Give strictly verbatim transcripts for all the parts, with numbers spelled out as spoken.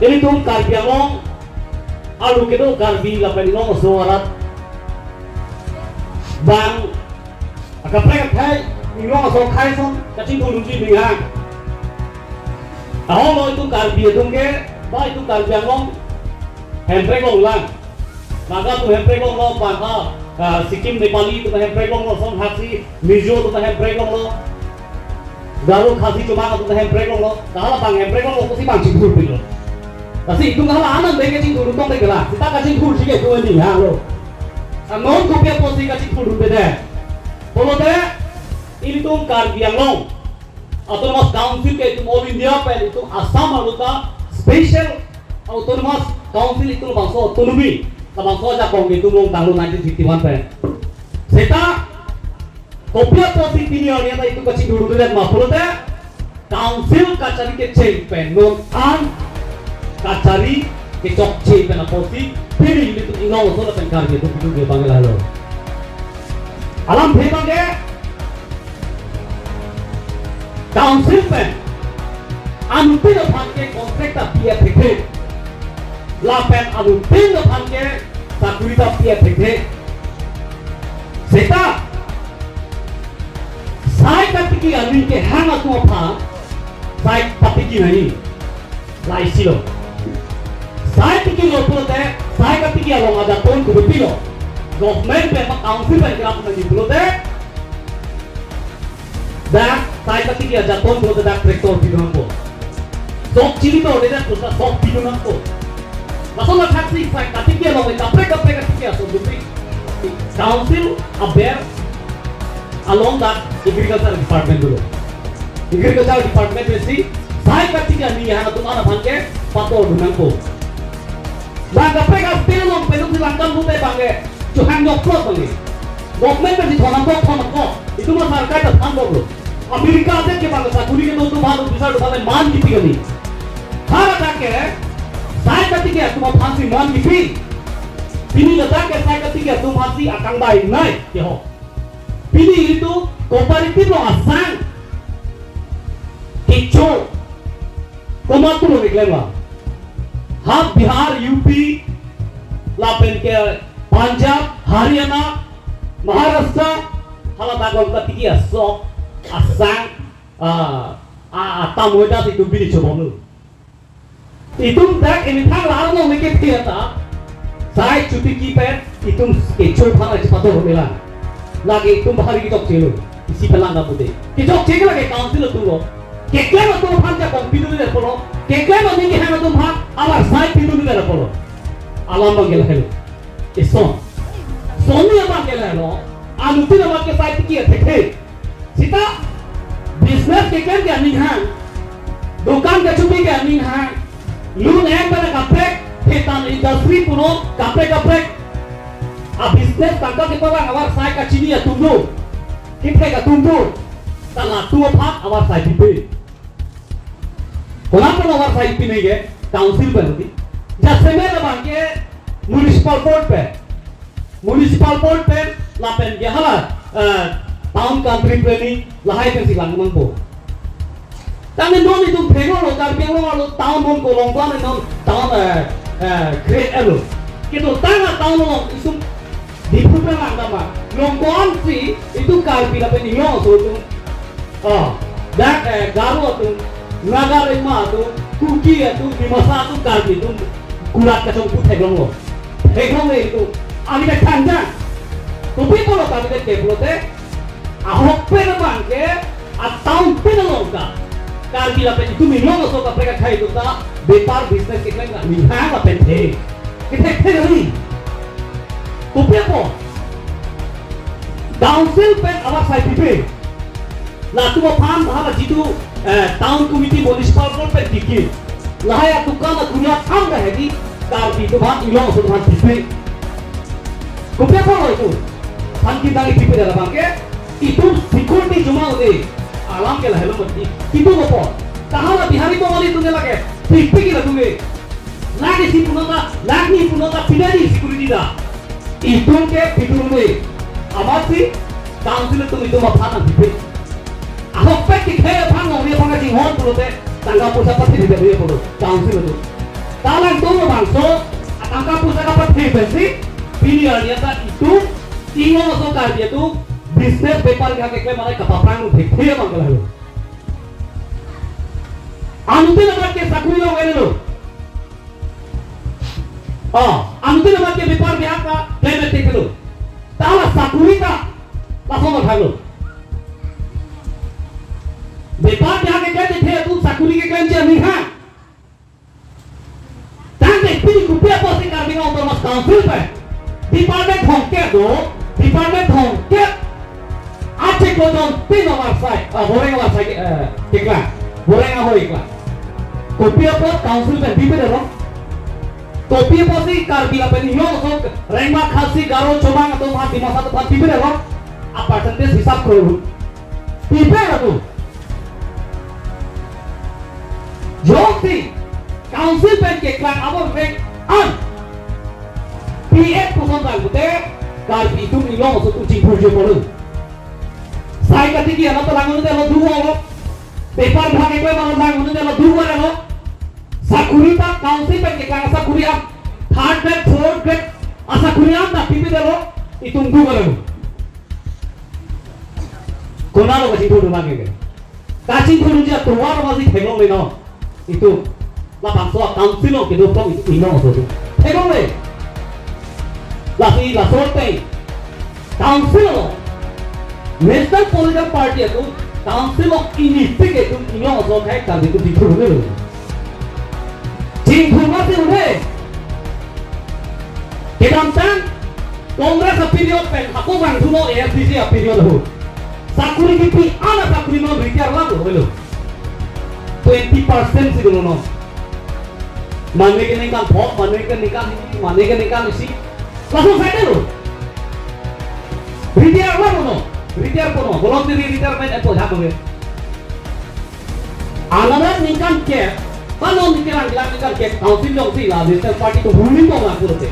Ilitum Karbi Anglong arlo kedo Karbi lapen Inglong aso arat bang akaprek akhei Inglong aso akhei ason kachingthurdunji ninghang. Ahok lo itum Karbi atum ke, ba itum Karbi Anglong Hemprek longlang. Naga atum Hemprek longlo, bang ha, ah, Sikkim Nepali atum Hemprek longlo, son Khasi, Mizo atum Hemprek longlo. Garo Khasi Chomang atum Hemprek longlo. Kahala bang Hemprek longlo, kosi bang chingthurpilo. Lasi itum kahala anang bengke chingthurdun tong teke la. Seta kachingthurji ke itum ninghang lo. Anon kopi apotsi kachingthurdunde? Pulote, ilitum Karbi Anglong Autonomous Council ke itum All India pen itum Assam arlo ta special Autonomous Council itum labangso autonomy, labangso ajakong ke itum longtanglo nineteen fifty-one pen. Seta kopi apotsi pini arni ta itum kachingthurdundet ma pulote, Council kachari kecheng pen non an kachari kechokche pen apotsi pini ilitum Inglong aso lapen Karbi atum pidunde abang ke lahelo. Alamthe abang ke Council pen anuttin aphan ke contract ta pi-et thekthe. Lapen anuttin aphan ke sakuri ta pi-et thekthe. Seta sai katiki aning kehang atum aphan sai patiki nangji. Laisi lo. Sai tikilo pulote, sai katiki along ajaton kopipilo? Government pen ma Council pen kerap nangji pulote, dak sai katiki ajaton pulote dak tractor pidun nangpo. Sok chili to de dak pusa sok pidun nangpo. Lason athaksi sai katiki along kaprek kaprek katiki ason dupi. Council aber along dak Agriculture Department dolo. Agriculture Department pensi sai katiki aning kehang atum an aphan ke patordun nangpo. Bang kaprek a-state along pensi langdam pute bang ke chohang jokplot bang ke. Government pensi thon nangkok, thon nangkok. Itum asarkar ta than boklo. America adet ke bang sakuri kedo atum aphan, officer atum aphan man kipi kali. Haladak ke sai katiki atum aphansi man kipi. Pini ladak ke sai katiki atum aphansi akangbai nai kehok. Pini ilitum cooperative along asang kecho komat pulo keklem ma? Ha Bihar, U P, lapen ke Punjab, Haryana, Maharashtra, haladak along katiki asok asang, ah, ah, atam wedat itum pini chobomlo. Itum dak emethang la arong neke thia ta sai chotiki pen itum kecho aphan aji pator mela. Lake itum bahari kechokche lo. Isi pelang kapu de. Kechokche ke lake council atum lo. Keklem atum aphan ajakong pidunde apotlo. Keklem aning kehang atum aphan avarsai pidunde apotlo. Alam abang ke lahelo. Eson. Sonni abang ke lahelo. Anuttin abang ke sai tiki thekthe. Seta business keklem ke aning hang, dukan kachumi ke aning hang, lun-en pen kaprek, phetan industry punon kaprek kaprek a-business tangka kepalang avarsai kachini atum do, kethek atum do, ta latum aphan avarsai pipe. Konat pen avarsai pine ke? Council pen ri. Jasemet abang ke municipal board pen. Municipal board pen lapen ke hala, eh, town country planning lahai pensi lang nangpo. Tangte non itum phegong lo, Karbi Anglong arlo town non ko longkon non town, eh, eh, create lo. Kedotang a-town along itum Diphu pen langdam ma? Longkonsi itum Karbi lapen Inglong aso atum. Oh, dak, eh, Garo atum, Naga Rengma atum, Kuki atum, Dimasa atum, Karbi atum, kulat kachongpu theklonglo. Theklongle itum. Ami dak thangjang. Kopi pulo kami dak ke pulote, ahok pen abang ke, a-town pen along ta Karbi lapen itum Inglong aso kaprek akhei atum ta bepar business keklem nang ninghang lapen the. Kethek the kali. Kopi apot? Council pen avarsai pipe. Latum aphan hala jitu, eh, town committee municipal board pen tiki. Lahai adukan adunia tham kahedi Karbi atum aphan Inglong aso atum aphan pipe. Kopi apot lo itum? Than kidang ipipe dak abang ke itum security joma ude. Alam ke lahelo mati. Itum apot? Kahala Bihari Bengali atum ke lake pipe ke latum ke. Lake si punota, lake ni punota, pidani security da. Itum ke pidunde. Amatsi council atum itum aphan nangpipe. Ahokpet kekhei aphan nongri aphan kachinghon pulote tangka poisa pathiri dave pulo council atum. Kalang tong bangso, atangka pusa kapathe pensi, pini arni anta itum, Inglong aso Karbi atum, business bepar keklem amonit kapaprang thekthe abang ke lahelo. Anuttin amat ke sakuri long-elo. Oh, anuttin amat ke bepar bihak keklem thekthe lo. Ta la sakuri ta, lason thaklo. Bepar bihak keklem thekthe atum sakuri keklemji aning hang. Tangte pini kopi apotsi Karbi Anglong Autonomous Council pen department thomkep do, department thomkep achiklo jontin avarsai, ah, boreng avarsai, eh, keklang, boreng ahoi keklang. Kopi apot council pen bibir ero? Kopi apotsi Karbi lapen Inglong aso Rengma, Khasi, Garo, Chomang atum aphan, Dimasa atum aphan bibir ero? A percentage hisap kro. Bibir ero. Jongsi council pen keklang abang vek an P F puson tang pute Karbi atum Inglong aso atum chingthurji apotlo. Sai katiki amat lang-un-edetlo dugo lo. Bepar bihak keklem amat lang-un-edetlo dugo lo. Sakuri ta council pen keklang sakuri an, third grade, fourth grade asakuri an ta pipedetlo, itum dugo lo. Konatlo kachingthur abang ke? Kachingthurji atovar abangsi theklongle non. Itum labangso council along kedo from itum Inglong aso atum theklongle. Lasi laso ateng council along, National Political Party atum council along inipik itum Inglong aso akhei Karbi atum chingthur un-elo. Chingthur mati un-e. Kedamtang Congress a-period pen hako vangthuno A S D C a-period ahut sakuri kipi an asakuri non retire lam lo, helo. Twenty percent si dolo non. Mane ke ningkan phongo, mane ke ningkan hini, mane ke ningkan isi. Langsung saja lo. Retire lam lo. Retire ponlo. Voluntary retirement apo jhat lo. Another ningkan kep, panon ningkan lang ningkan kep, council alongsi la National Party atum ruling tong lang pulote.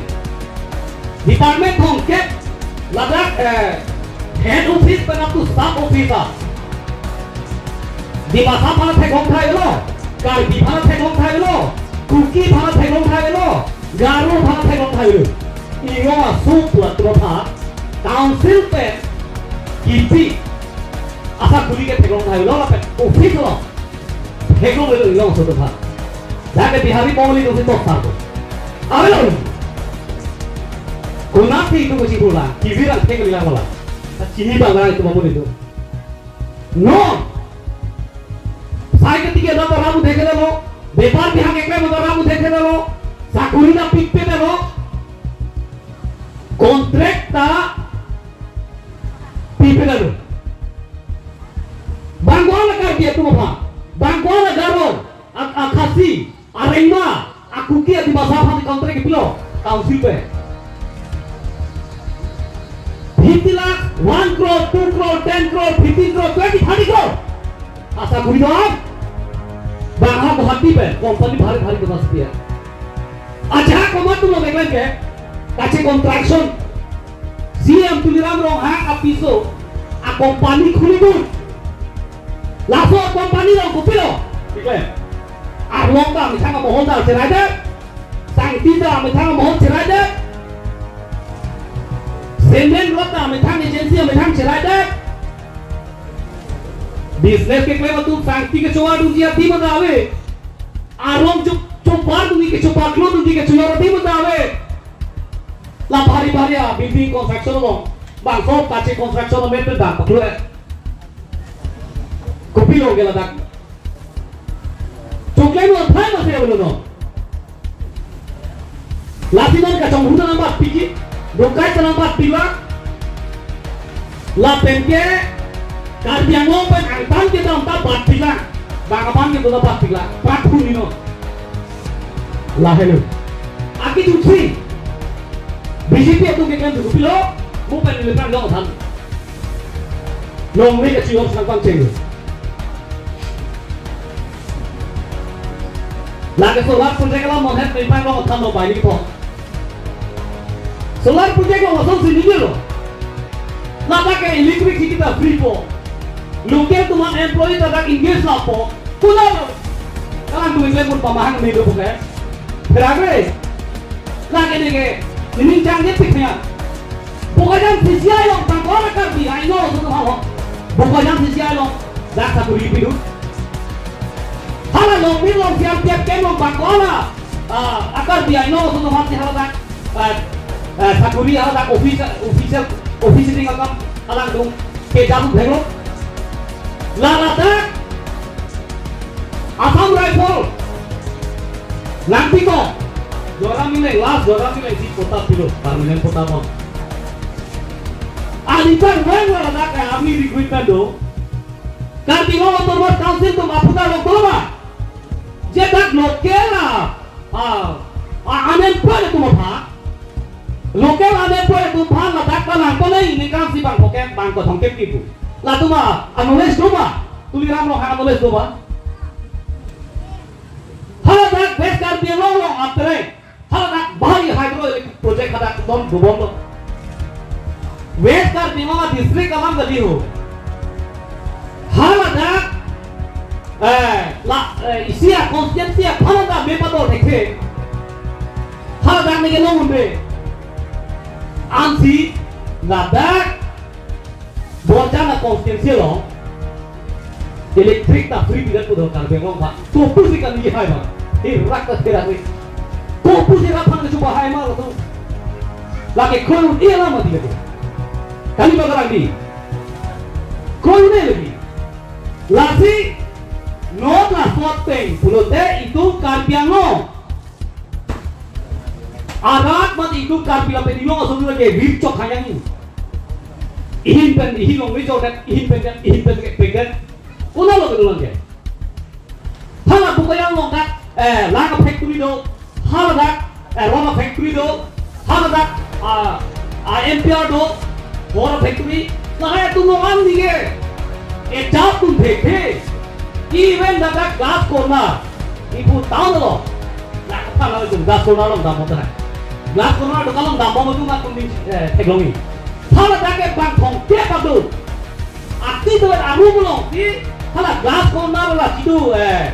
Department thomkep, ladak, eh, head office pen up to sub office a. Dimasa aphan theklong thailo, Karbi aphan theklong thailo, Kuki aphan theklong thailo, Garo aphan theklong thailo. Inglong aso pu atum aphan council pen kipi asakuri ke theklong thailo lapen office along theklonglelo Inglong aso atum aphan. Dak ke Bihari Bengali atumsi tok sar ko. Avelo. Konatsi itum kachingthur lang, kivirang thek lang wala. Chini bang lang itum amun itum. Non. Sai katiki amat ram un-edetlo, bepar bihak keklem amat ram un-edetlo, sakuri ta pipedetlo, contract ta pipedetlo. Bang ko-an a Karbi atum aphan, bang ko-an a Garo, a, a Khasi, a Rengma, a Kuki, a Dimasa aphan contract kepilo, council pen. Fifty lakh, one crore, two crore, ten crore, fifteen crore, twenty, thirty crore. Asakuri do-an. Bang ha Guwahati pen, company bhari bhari kena setia. Ajahak komat atum lo keklem ke, kache construction. C M Tuliram Ronghang apiso a company khulidun. Laso company along kopilo keklem? Arlong ta methang amohol ta cheraidet. Sangti ta methang amohol cheraidet. Cement rod ta methang agency methang cheraidet. Business keklem atum sangti kechovar dunji adim ta ave. Arlong cho-, chovar dunji, kechovar klo dunji, kechovar adim ta ave. La bhari bhari a building construction along, bangso kache construction along pen bang paklo-et. Kopilo ke ladak? Choklem lo thai masi avelo non. Lasi non kachonghu ta nangbatpiji, dokai ta nangbatpilang. Lapen ke Karbi Anglong pen angtan kedam ta batpilang. Bang abang kedo ta batpilang. Prat huni non. Lahelo. Aki jutsi. B J P atum keklem jutsi lo. Mo pen neli pran long than. Longle kachiyok sang pangcheng. Lake solar project alam monhet neli pran long than lo bai ni po. Solar project along asonsi ningilo. Ladak ke electricity ta free po. Local atum an employee ta dak engage lapo. Konatlo? Kalang atum keklem pon pamahang ni do po ke. Pherangre. Lake neke, nining changje pik ya. Bokajan C C I along bang ko-an a Karbi aino aso atum aphan. Bokajan C C I along dak sakori pidu. Hala Longbir along C R P F camp along bang ko-an a, ah, a Karbi aino aso atum aphan si hala dak, ah, ah, sakori hala dak office, official, office sitting akam alangtum kejam theklo. La ladak Assam Rifle nangpikok. Joram Engleng, last Joram Engleng si patta pilo, permanent patta pon. Alita ruang la ladak army recruitment do. Karbi Anglong Autonomous Council atum aphuthak lok doma. Je dak local a, a, a, unemployed atum aphan. Local unemployed atum aphan ladak ta nangkok nangji ningkan isi bang thomkep, bang kethom kep kipu. Latum a, a knowledge doma. Tuliram Ronghang a knowledge doma. Hala dak West Karbi Anglong along atre. Hala dak bahari hydroelectric project hadak don dobomlo. West Karbi Anglong a district alam kali ho. Hala dak, eh, la, eh, isi a constituency aphan dak me pador thekthe. Hala dak neke long unbe. Ansi ladak Borjan a constituency along electric ta free pidet pu do Karbi Anglong aphan. Kopusi kaningje hai ma. Hirak ta hirak ni. Kopusi rat aphan kechuba hai ma lo tu. Lake kroi un-e alam mati lake. Kali ba karang di. Kroi un-e lagi. Lasi non la sot peng pulote itum Karbi Anglong arat mat itum Karbi lapen Inglong aso atum lake rip chok hayang ini. Ihin pen ihin long rip chok dan ihin pen dan ihin pen pen dan. Konat lo kedolang ke. Hala Bokajan along dak, eh, lang factory do. Hala dak, eh, rubber factory do. Hala dak, ah, ah, M P R do. Rubber factory. Lahai atum along an ningke. Eh, jat atum thekthe. Even dak dak glass corner. Ipu town lo. Dak kepala itu glass corner along dambom tara. Glass corner dokan along dambom itu mat tum ding, eh, theklongji. Hala dak ke bang thomkep abang do. Ati tuan aru mulong si hala glass corner la situ, eh.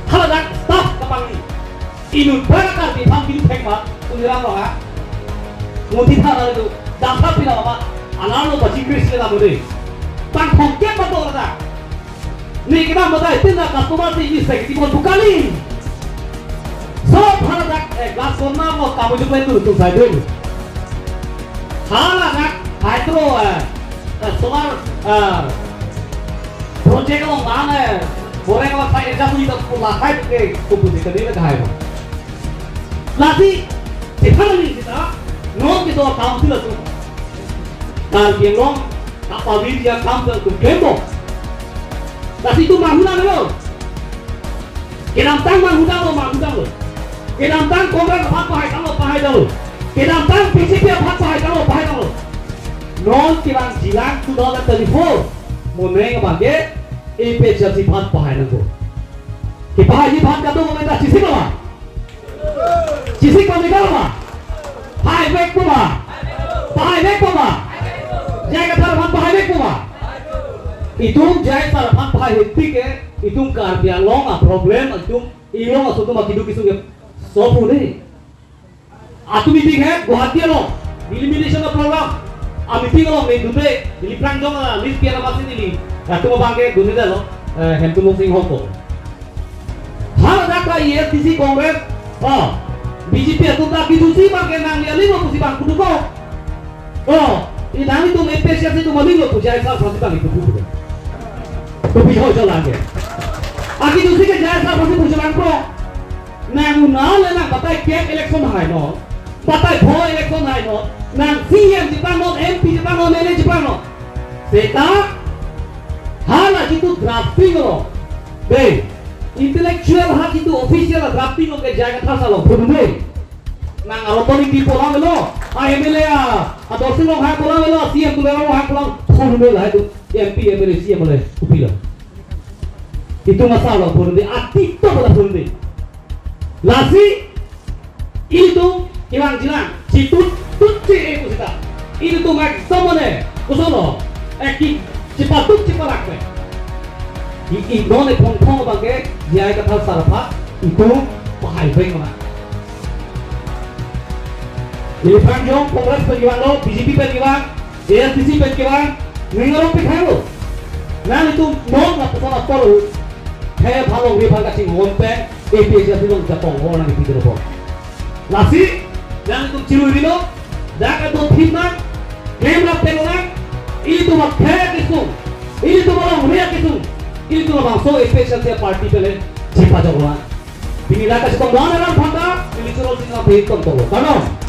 Hala dak staff kapangni. Inut bara Karbi aphan bin thek ma, Tuliram Ronghang. Modi thara itu, dapha pina ma, alarlo baji Chris le namu de. Bang thomkep ma to dak. Ni kita batai tin na customer si ini sek di mon bukali. So, hala dak, eh, glass corner mo kamu juga itu tu saya dulu. Hala dak hydro, eh, eh, solar, eh, project along lan, eh, goreng along saya ejak ni tak pula hai ke kubu di kedai le kahai mo. Lasi, sekarang ni kita, non kita council tu. Karbi Anglong, apa dia council tu klembo. Lasi itu mahuna lo. Kedamtang manghudang lo, manghudang lo. Kedamtang Congress aphan pahai tanglo, pahai tanglo. Kedamtang B J P aphan pahai tanglo, pahai tanglo. Non kelang jilang two thousand twenty-four. Mo neng abang ke A P H L C aphan pahai nangkok. Kepahaiji aphan kadokave ta chesik lo ma? Chesik lo ma, chesik lo ma? Pahai vekpo ma? Pahai vekpo ma? J I Kathar aphan pahai vekpo ma? Itum J I sir aphan pahai hepik ke, itum Karbi Anglong a problem, itum Inglong aso atum akeduk kesung ke solve un-e. Atum meeting he Guwahati along, delimitation a program, a meeting along neli dunde, neli prangjong a list pian amatsi neli, atum abang ke dunde lo, eh, Hemtumpong Sing Hongko. Hala dak A S D C Congress, oh, B J P atum ta kejusi abang ke nangli aling lo pusi bang kudukok. Oh, inang itum A P H L C atum aling lo pu J I sir aphansi bang itum kudu. Kopi ho jalan ke. Akejusi ke J I sir aphansi pu jalan pro. Nang una le nang batai kep election hai non. Batai bho election hai non. Nang C E M cheplang non, M P cheplang non, M L A cheplang non. Seta hala jitu drafting lo. Be, intellectual ha jitu official drafting lo ke J I Kathar sir lo. Pudun be. Nang aro toni di polang lo. A M L A a, a Dorsing Ronghang polang lo, C E M Tuliram Ronghang polang. Pudun be la itu. M P, M L A, C E M le. Kopi lo. Itum asal lo pudun be, ati to pada pudun be. Lasi, itum kelang jilang, chitut tut che e pusita. Itum ekdom mane, koson lo, eh, ki, chepatut chepalak pe. I, i, non e phong phong abang ke, J I Kathar sir aphan, itum, Pahai beng ma. Iliphan jong Congress pen kevang lo, B J P pen kevang, A S D C pen kevang, ning arong pi thang lo. Nanglitum non lapuson apor, the phalong re phan kachinghon pen, A P H L C along japong ho nangpi dolo po. Lasi, nanglitum chirui rilo, dak kedo thim nang, klem rap pen nang, ilitum akhei kesung, ilitum alongri kesung, ilitum abangso A P H L C party pen le chipajok nang. Pini la kachetong doan alam aphan ta, pini choro sing ape ton tolo. Kanon.